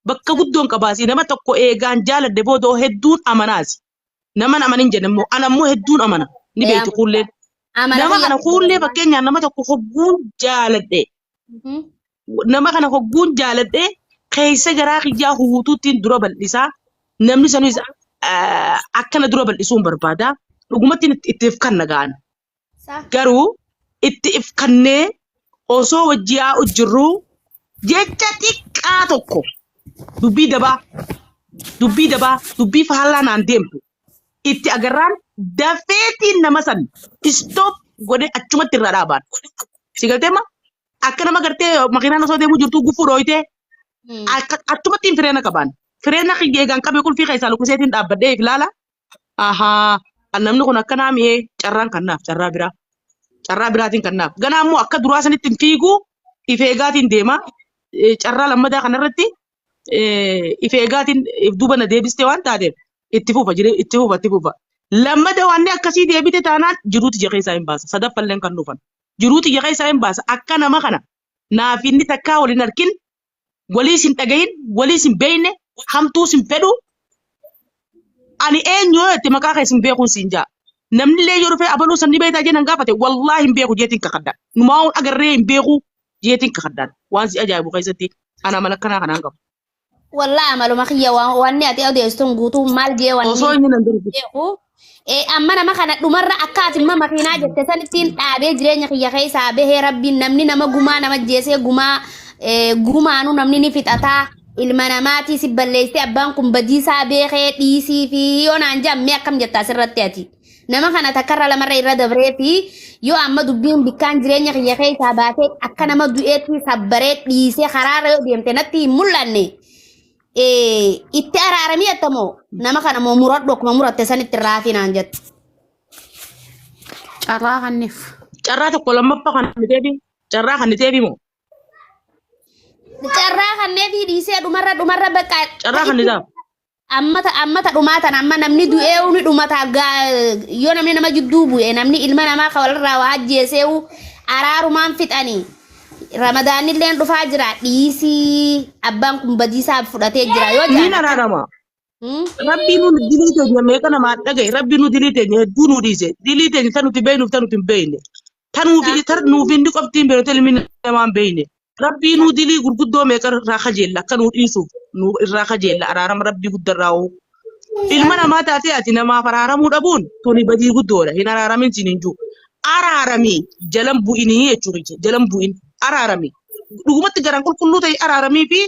Bakka guddoon qabaasi nama tokko eegaan jaaladhe booda hedduun amanaasi. Naman amanin jenne immoo ana immoo hedduun amana. Ni Ee, beekti kuulleen. Amala Nama kiyya kana kuullee fakkeenyaaf nama tokko hogguun jaaladhe. Nama kana hogguun jaaladhe keessa garaa kiyyaa huutuuttiin dura bal'isaa. Namni sanis akkana dura bal'isuun barbaada. Dhugumatti itti if kanna ga'an. Garuu itti if kannee osoo wajji yaa'u jirruu jecha xiqqaa tokko dubbii dabaa dubbii dabaa dubbii faallaa naan deemtu itti agarraan dafeetiin nama san stop godhee achumatti irraa dhaabaan. Si galtee ma? Akka nama gartee makiinaan osoo deemuu jirtuu gufuu dhooytee akka achumatti hin fireena qabaan. Fireena kiyya eegaan qabee qulfii keessaa luqqiseetiin dhaabbadhee if ilaala. Ahaa, an namni kun akkanaa mi'ee carraan kannaaf carraa biraa. Carraa biraatiin kannaaf. Ganaa immoo akka duraa sanitti hin fiiguu if eegaatiin deema. Carraa lammataa kanarratti if eegaatiin if duuba na deebiste waan taateef itti fufa jiree itti fufa itti fufa. Lammada waan akkasii deebite taanaan jiruu tiyya keessaa hin baasa. Sadaffalleen kan dhufan. Jiruu tiyya keessaa hin baasa. Akka nama kana naaf inni takkaa wal hin arkin waliis hin dhagahin waliis hin beekne hamtuus hin fedhu ani eenyu yoo jette maqaa kees hin beekuun siin jaa. Namni illee yoo dhufee abaluu san ni beektaa jee nan gaafate wallaahi hin beeku jeetiin kakadha. Numaa waan agarree hin beeku jeetiin kakadhaan. Waan si ajaa'ibu keessatti ana amala akkanaa kanaan qabu. Wallahi amaluma kiyya wanni ati odeessituun guutuu maal jee wanni Osoo inni nan darbu. beeku. Amma nama kana dhumarra akka ati imma makiinaa jette sanittiin dhaabee jireenya kiyya keessaa bahee rabbiin namni nama gumaa nama jeesee gumaa gumaanuu namni ni fixataa ilma namaatii si balleessitee abbaan kun badiisaa beekee dhiisii fi yoo naan jedhan mee akkam jetta asirratti ati. Nama kana takkarra lamarra irra dabree fi yoo amma dubbiin bikkaan jireenya kiyya keessaa baatee akka nama du'eetti sabbaree dhiisee karaarra yoo deemte natti hin mul'anne. Itti araaramii jetta moo nama kana moo muradhu akkuma muratte sanitti raafii naan jette. Carraa kanniif. Carraa tokko lammaffaa kan teefi carraa kan teefi moo Carraa kanneefii dhiisee dhumarra dhumarra bakka carraa kan taaf. Ammata ammata dhumaa tana amma namni du'ee ni dhumata yoo namni nama jidduu bu'e namni ilma namaa ka walirraa waa ajjeeseewu araarumaan fixanii ramadaanilleen dhufaa jira dhiisii abbaan kun badiisaa fudhatee jira yoo Niin jaan araarama. Hmm? Rabbii nu dilii teenya meeqa namaa dhagaye rabbii nu dilii teenya hedduu nu dhiise dilii teenya ta nuti beeknuuf ta nuti hin beekne ta nuuf ta nuuf inni qofti hin beekne ta ilmi namaa hin beekne Rabbii nuu dilii gurguddoo meeqa irraa kajeella akka nuu dhiisuuf nuu irraa kajeella araarama rabbii gudda irraa hoo. Ilma namaa taatee ati namaaf araaramuu dhabuun tuni badii guddoodha hin araaramin siin hin jiru. Araarami jalan bu'inii jechuu kiyya jalan bu'in araarami. Dhugumatti garaan qulqulluu ta'e araaramii fi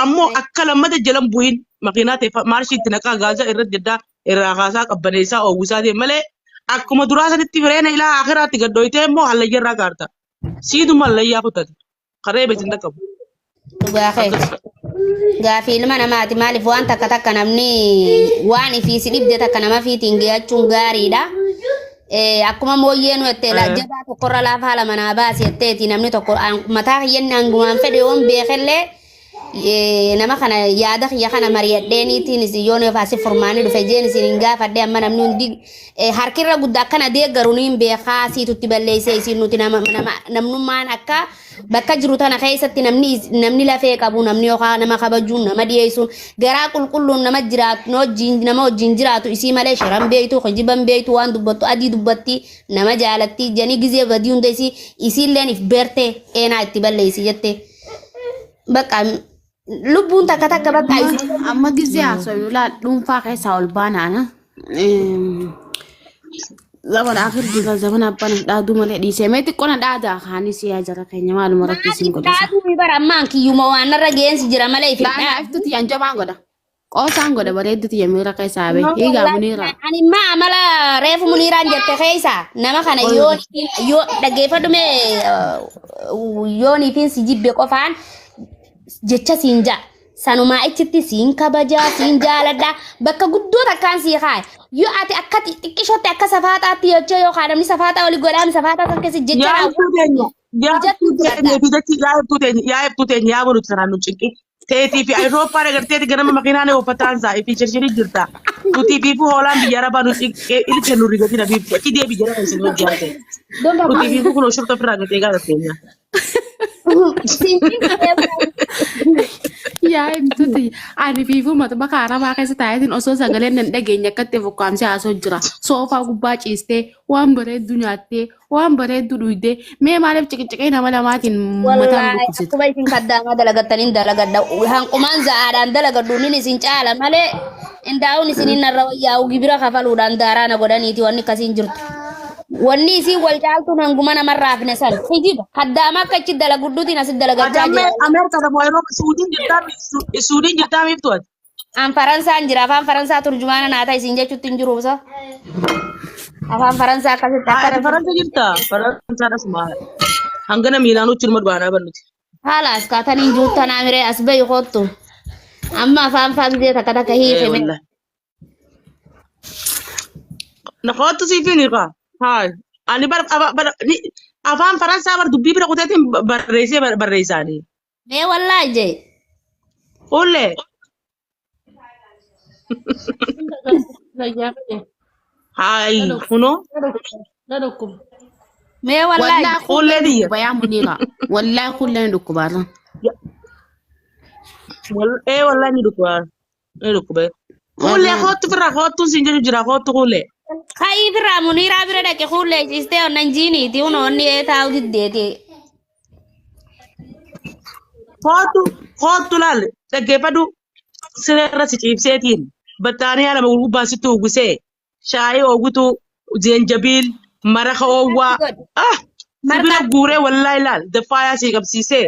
ammoo akka lammata jalan bu'in makiinaa ta'e maarshii itti naqaa gaazaa irratti jedhaa irraa kaasaa qabbaneessaa oowwisaa ta'e malee akkuma duraa sanitti fireena ilaa akiraatti gadhooytee immoo hallayya irraa kaarta. Siiduma hallayyaa kutate. Karee beesin dhaqqabu. Dhugaa keeti. Akkas. Gaafii ilma namaati maaliif waan takka takka namni waan ifii si dhibde takka nama fiitiin geeyachuun gaariidha. Akkuma mooyyee nu jettee jabaa tokkorra laafaa lama naa baasi jetteeti namni tokko mataa kiyyan hangumaan fedhe yoon beekellee nama kana yaada kiyya kana mari'adheeniitiin isin yoon yoo asi furmaanni dhufe jeen isin hin gaafadhe amma namni hundi harkirra guddaa akkana deeggaru niin beekaa siitutti balleessee isin nuti nama nama namnummaan akka bakka jiru tana keessatti namni namni lafee qabu namni yookaan nama kabajuun nama dhiyeessuun garaa qulqulluun nama jiraatu nama wajjin jiraatu isii malee shiran beektu kijiban beektu waan dubbattu adii dubbatti nama jaalatti janii gizee badii hunda isii isiilleen if beerte eenaa itti balleessi jette. Bakka lubbuun takka takka bakka Amma amma gizee haasofnu laal dhuunfaa keessaa ol baanaana. Zaman akhir jira zaman abbaan of dhaaduu malee dhiisee mee xiqqoo na dhaadaa kaanis yaa jara keenya maaluma rabbi isin godhisa. Dhaaduu bara ammaan kiyyuma waan narra geensi jira malee if hin Laanaa dhaadu. iftu tiyyan jabaan godha. Qoosaan godha bareeddu tiyya miira keessaa bee. Hiigaa muniira. Ani immoo amala reefu muniiraan jette keessa nama kana yoo yoo dhaggeeffadhu mee yooniifin si jibbe qofaan jecha siin ja'a. Sanumaa achitti siin kabajaa siin jaaladha bakka guddoo takkaan sii kaa'e. Yoo ati akka xiqqishootti akka safaaxaatti jecha yookaan namni safaaxaa oli godhaan safaaxaa san keessa jecha Yaa raawwatu. iftuu teenya, yaa Ijatti iftuu teenya fudhadha. fi dachii yaa iftuu teenya, yaa iftuu teenya yaa boruutti sanaan nu cinqi. Teetii fi Awurooppaan agarteeti ganama makiinaan ooffataan isaa fi shirshiri jirta. Nuti fi hoolaan biyya Arabaa nu cinqee ilkee nu rigatina biiftu. Achi deebi jara kan isin hojii haasa'e. Nuti fi kun shurta ofirraa gatee gaara teenya. Siin cinqee. Yaa himtuuti ani fiifuu matuma kaarabaa keessa taa'eetiin osoo sagaleen nan dhageenye akkatti fukkaamsee haasoo jira. Soofaa gubbaa ciistee waan bareedduu nyaattee waan bareedduu dhuydee mee maaliif ciqiciqee nama lamaatiin mataan Wallaahi dhukkubsite. akkuma isin kaddaamaa dalagattaniin dalagadha. Hanqumaan za'aadhaan dalagadhu nin isin caala malee indaa'uun isin narra wayyaa'u gibira kafaluudhaan daaraa na godhaniiti wanni akkasiin jirtu. Wanni isin wal caaltuun hanguma namarraa hafne san hijiba kaddaamaa akka achi dalagudduutiin asitti Ati dalagachaa amma jira. Ameerikaa dha yeroo Suudiin jirtaa Suudiin jirtaa miiftu ati. An Faransaan jira afaan Faransaa turjumaana naa ta'a isin jechuutti hin jiru sa. Afaan Faransaa akkasitti Ati akka Faransa jirtaa? Faransaadha suma. Hangana miilaan huccuu nama baanaa bannuti. Haala as kaataniin juuttanaa miree as bahi kottu. Amma afaan faagzee takka takka Ee hiike mee. wallahi. Na kottu siifin hiikaa. Haay. Ani bar afaan Faransaa bar dubbii bira kuteetiin barreessee barreessaanii. Mee wallaahi jee. Ullee. Haay kunoo. Mee wallaahi. Wallaahi Ullee kulleen biyya. dhukkuba yaa Muniira. Wallaahi kulleen dhukkubaarra. Ee wallahi ni dhukkuba. Ni dhukkuba. Kullee kottu firraa kottuun siin jedhu jira kottu kullee. Ka'ii firraa Muniiraa bira dhaqe kuullee ciistee onnan jiiniiti unoonni ee taa'u diddeeti. Kottu kottu laal dhaggeeffadhu siree irra si ciibseetiin battaaniyaa lama gurgubbaa sitti uwwisee shaayii oowwitu zeenjabiil maraqa oowwaa ah si bira Marqaa guuree wallaahi laal daffaayaa si qabsiisee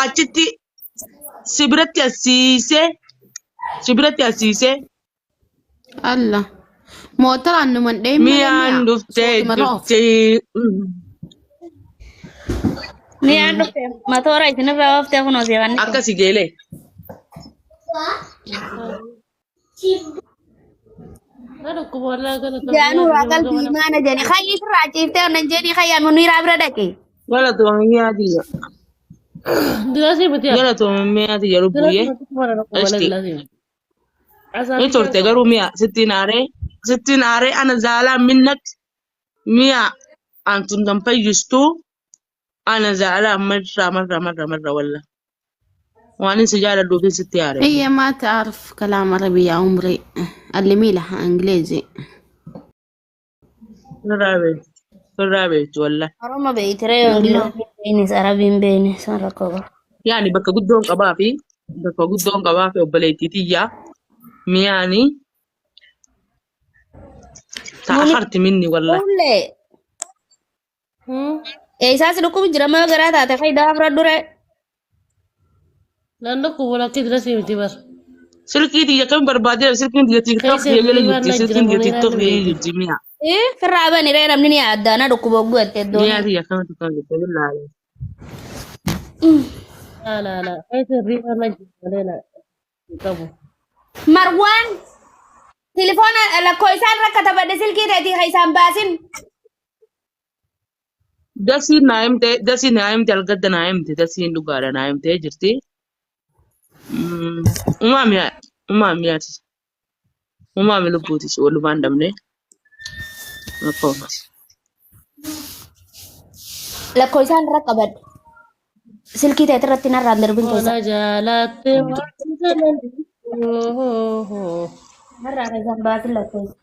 achitti si biratti asiisee si biratti asiisee Allah. Mootoraan numan dheen malee miyaan mi'a. dhuftee Suutumarra oof. jirti. Miyaan dhufte matoora isinirraa ooftee kunoo seefanni. Akkasi geelee. Jaanuu waa qalbii imaana jedhani. Ka'ii firraa ciiftee onnan jeenii ka'ii Muniiraa bira dhaqe. Galatooma miyaa tiyya. Galatooma miyaa tiyya lubbuyyee. Ashti. Ni turte garuu mi'a sittiin aaree sittiin aaree ana zaalaa minnak mi'a antun tan fayyistuu ana zaalaa marra marra marra marra walla. Waan si jaaladhuufin sitti aaree. هي ما تعرف كلام عربي يا عمري علمي لها انجليزي. Sirraa beektu. Sirraa beektu walla. Oromoo beeytiree Ingiliziin beeynis Arabiin beeynis san rakkoo qaba. Yaani bakka guddoon qabaa fi bakka guddoon qabaa fi obboleettii tiyyaa mi'aani ta'aharti minni walla. Kuullee. Eessaas dhukkubi jira moo garaa taate fayidaa fira dure. Silkii tiyya kam barbaadee silkiin tiyya tiktok tiyya jala jirti silkiin tiyya tiktok tiyya jirti mi'a. Firraa bani ree namni ni yaadda na dhukkuba ogguu jettee Mi'a doonii. tiyya kam tiktok jirti billaahi. Marwaan tilifoona lakkoo isaan rakka taphadhe silkii ta'etii kan isaan baasin. Dasiin naa himte dasiin naa himte algadda naa himte dasiin dhugaadha naa himtee jirti. Uumaa mi'a uumaa mi'aati uumaa mi lubbuutis walumaan dhabne rakkoo miti. Lakkoo isaan irra qabadhe. Silkii ta'e irratti narraan darbin keessa. Narraa kan isaan baasin lakkoo isaan.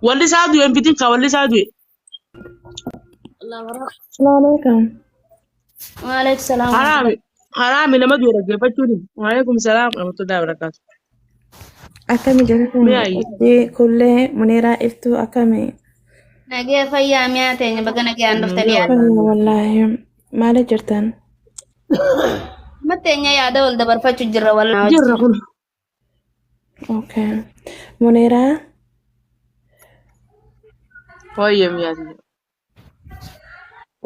Walli isaa du'e hin fitin kaa walli isaa du'e. Assalamualaikum. Waalaikum salaam. Haraami haraami nama du'e dhaggeeffachuun. Waalaikum salaam warahmatullahi wabarakatuh. Akkami jirtan? Mi'a ayyi. Ifti kullee Muniraa iftuu akkami? Nagee fayyaa mi'a teenya baga nagayaan dhuftanii yaada. Fayyaa wallaahi. Maali jirtan? Amma teenya yaada wal dabarfachuu jirra wal Jirra kun. Okay. Muniraa Wayye mi'a tiyya.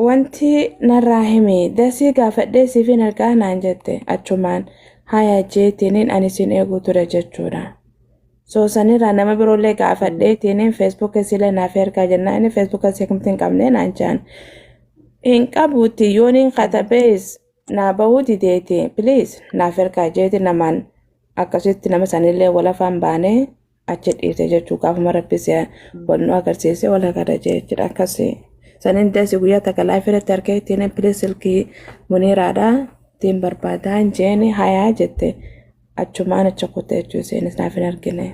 wanti narraa himi dasii gaafadhee siifin ergaa naan jette achumaan haya jeetiniin ani sin eeguu ture jechuudha. So sanirraa nama biroollee gaafadheetiniin feesbuuk isilee naaf ergaa jennaan inni feesbuuk isii akkamtti hin qabne naan jedhan. Hin qabuuti yooniin katabees naa bahuu dideeti please naaf ergaa jeeti namaan akkasitti nama sanillee wal afaan baanee achi dhiise jechuu gaafuma rabbisee wal nu agarsiise wal agarra jechuudha akkasii. Sanin dasi guyyaa takka live irratti argeetiin please silkii Muniiraadha ittiin barbaadaan jeeni hayaa jette achumaan achi kutte jechuu isheenis naaf hin argine.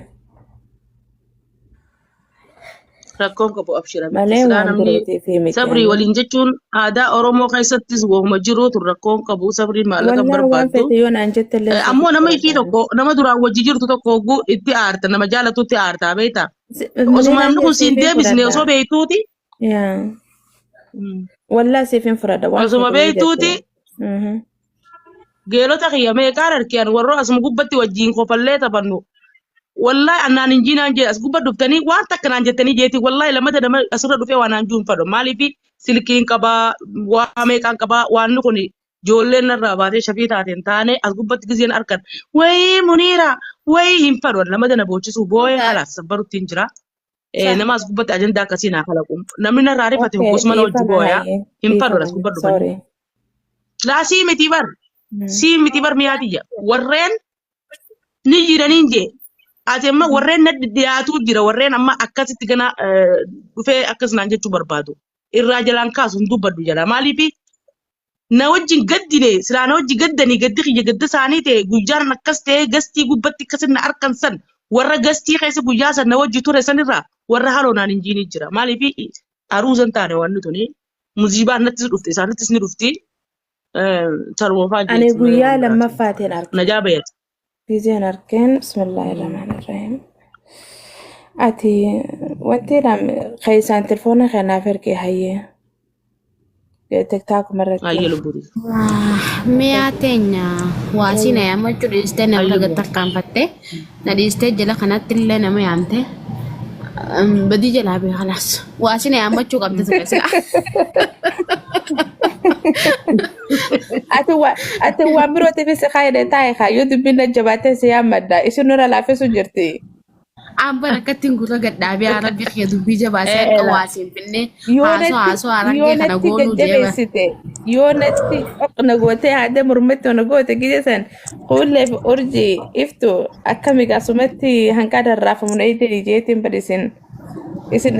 Rakkoon qabu abshira miti. Malee Silaa waan namni birootiif miti sabrii ani. waliin jechuun aadaa Oromoo keessattis wahuma jiru tun rakkoon qabu sabrii maallaqa Wallaa waan barbaaddu. fete yoo naan jette illee siif Ammoo nama ifii fudhadha. tokko nama duraan wajji jirtu tokko hogguu itti aarta nama jaalatutti aarta beektaa. Osuma Muniiraan namni kun siin siif deebisne osoo fudhadha. beektuuti. Yaa. Wallaa siif hin fudhadha waan Osuma fete yoo jette. beektuuti geelota kiyya meeqaan harkiyaan warroo asuma gubbatti wajjiin kofallee taphannu. Wallahi annaan hin jiinaan jee as gubba dhuftanii waan takka naan jettanii jeeti wallahi lammata nama asirra dhufee waan naan juun fadhu maaliif silkiin qabaa waa meeqaan qabaa waan kun ijoolleen narraa baatee shafii taateen taane as gubbatti gizeen arkan wayii Muniira wayii hin fadhu lammata na boochisuu boo'ee halaas sabbarutti hin jira. Nama as gubbatti ajandaa akkasii naa kalaqu namni narraa rifate Okay, hoggusuma na wajji dhiifama booyaa hayyee. hin fadhu as Dhiifama. gubba dhufanii. Sorry. Laa sii miti bar sii miti bar miyaatiyya warreen ni jiraniin jee ati amma warreen na dhiyaatuu jira warreen amma akkasitti gana dhufee akkas naan jechuu barbaadu irraa jalaan kaasu hin dubbadhu jala maaliif na wajjin gaddine silaa na wajji gaddanii gaddi kiyya gadda isaanii ta'e guyyaan akkas ta'e gastii gubbatti akkasin na arkan san warra gastii keessa guyyaa san na wajji ture sanirraa warra haloo naan hin jiinii jira maaliif aruusan taane wanni tuni muziibaan nattis dhufte isaanittis ni dhufti tarwoofaa Ani jeeti malee guyyaa waan biraati. lammaffaatiin arge. Najaa bayat. Gizeen arkeen bismillahirrahmanirrahim. Ati wanti keessaan telefoona kanaaf erge hayyee. TikTok irratti. Ayyee lubbuuti. Mi'a teenya waasii na yaamachuu dhiistee nama Ayyee gad tarkaanfatte na dhiistee jala kanatti illee nama yaamte badii jalaa bee kalaas waasii na yaamachuu qabdi ture sila. Ati waan birootiifis si kaayedhe taa'e kaa yoo dubbiin na jabaatee si yaammadha. Isin nurra laaffisu jirti. Aan bara akkattiin gurra gadhaabee arabbi kiyya dubbii jabaasee akka waasii hin finne Yoo haasoo natti haasoo yoo harargee kana natti goonuu deema. jajjabeessite yoo natti na gootee haadha mormatti na goote gije san kuullee fi urjii iftu akkami gaasumatti hanqaa darraafamu na idee jeetiin bad isin isin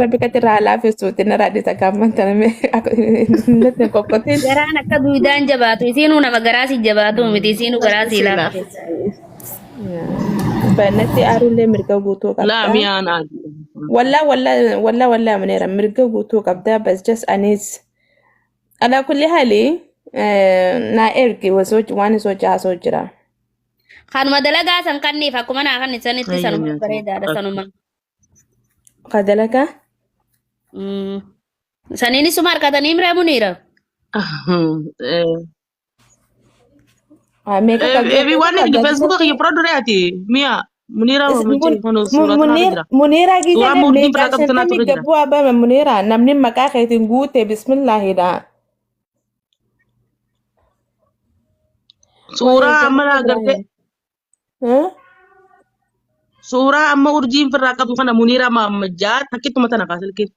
rabbi katti irraa laafisuuti narraa dhisa gaamman tana natti hin qoqqotin. Garaan akka duudaan jabaatu isiinuu nama garaa si jabaatu miti isiinuu garaa si laafisa. Natti aarullee mirga guutuu Laa qabda. miyaan aadu. Wallaa wallaa wallaa wallaa maneera mirga guutuu qabda bas just anis alaa kulli haali naa ergi waan isoo haasoo jira. Kanuma dalagaa san kanniif akkuma naa kan sanitti Ayyee sanuma nyaata. bareedaadha sanuma. Ka dalagaa? Saniin isuma harkatanii mira Muniira. Meeqa qabdi? Eebi waan inni Facebook kiyya fura dure ati mi'a Muniira suuraa tanarra jira. Muniira Suuraa gijan murtiin meeqa biraa qabdu tanatu shantamii irra jira. gabbuu abame Muniira namni maqaa keetiin guute bismillaahidha. Suuraa amma naa gartee suuraa amma urjiin firraa qabdu kana Muniira Maammajjaa takkittuma tana kaasilkee.